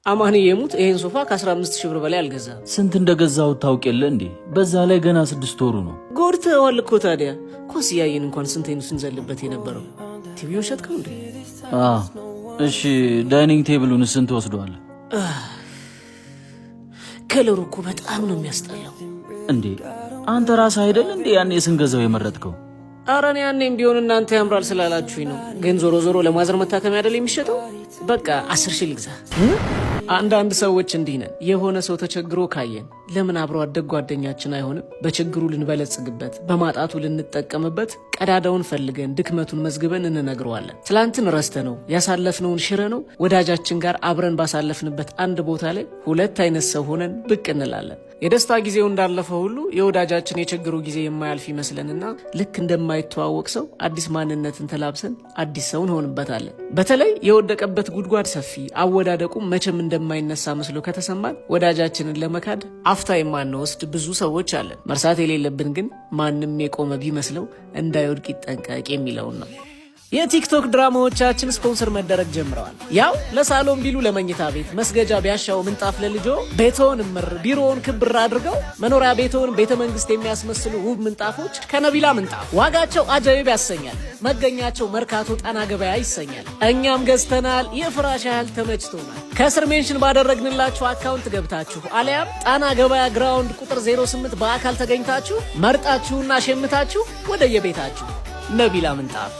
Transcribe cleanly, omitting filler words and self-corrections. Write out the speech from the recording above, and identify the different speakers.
Speaker 1: አማን የሙት ይሄን ሶፋ ከ15 ሺህ ብር በላይ አልገዛም።
Speaker 2: ስንት እንደገዛው ታውቅ የለ እንዴ? በዛ ላይ ገና 6 ወሩ ነው።
Speaker 1: ጎድተዋል እኮ ታዲያ። ኳስ እያየን እንኳን ስንት ስንዘልበት የነበረው። ቲቪውን ሸጥከው እንዴ?
Speaker 2: እሺ፣ dining table ኡን ስንት ወስደዋል?
Speaker 1: Color ኡ እኮ በጣም ነው የሚያስጠላው።
Speaker 2: እንዴ፣ አንተ ራስህ አይደል እንዴ ያኔ ስንገዛው የመረጥከው?
Speaker 1: ኧረ እኔ ያኔም ቢሆን እናንተ ያምራል ስላላችሁኝ ነው። ግን ዞሮ ዞሮ ለማዘር መታከሚያ አይደል የሚሸጠው? በቃ 10,000 ልግዛ። አንዳንድ ሰዎች እንዲህ ነን። የሆነ ሰው ተቸግሮ ካየን ለምን አብሮ አደግ ጓደኛችን አይሆንም? በችግሩ ልንበለጽግበት፣ በማጣቱ ልንጠቀምበት፣ ቀዳዳውን ፈልገን ድክመቱን መዝግበን እንነግረዋለን። ትላንትን ረስተነው ያሳለፍነውን ሽረነው ወዳጃችን ጋር አብረን ባሳለፍንበት አንድ ቦታ ላይ ሁለት አይነት ሰው ሆነን ብቅ እንላለን። የደስታ ጊዜው እንዳለፈ ሁሉ የወዳጃችን የችግሩ ጊዜ የማያልፍ ይመስለንና ልክ እንደማይተዋወቅ ሰው አዲስ ማንነትን ተላብሰን አዲስ ሰው እንሆንበታለን። በተለይ የወደቀበት ጉድጓድ ሰፊ፣ አወዳደቁም መቼም እንደማይነሳ መስሎ ከተሰማን ወዳጃችንን ለመካድ አፍታ የማንወስድ ብዙ ሰዎች አለን። መርሳት የሌለብን ግን ማንም የቆመ ቢመስለው እንዳይወድቅ ይጠንቀቅ የሚለውን ነው። የቲክቶክ ድራማዎቻችን ስፖንሰር መደረግ ጀምረዋል። ያው ለሳሎን ቢሉ ለመኝታ ቤት፣ መስገጃ ቢያሻው ምንጣፍ ለልጆ፣ ቤትዎን እምር ቢሮውን ክብር አድርገው መኖሪያ ቤትዎን ቤተ መንግስት የሚያስመስሉ ውብ ምንጣፎች ከነቢላ ምንጣፍ ዋጋቸው አጃይብ ያሰኛል። መገኛቸው መርካቶ ጣና ገበያ ይሰኛል። እኛም ገዝተናል። የፍራሽ ያህል ተመችቶናል። ከስር mention ባደረግንላችሁ account ገብታችሁ አሊያም ጣና ገበያ ground ቁጥር 08 በአካል ተገኝታችሁ መርጣችሁና ሸምታችሁ ወደየቤታችሁ። ነቢላ ምንጣፍ።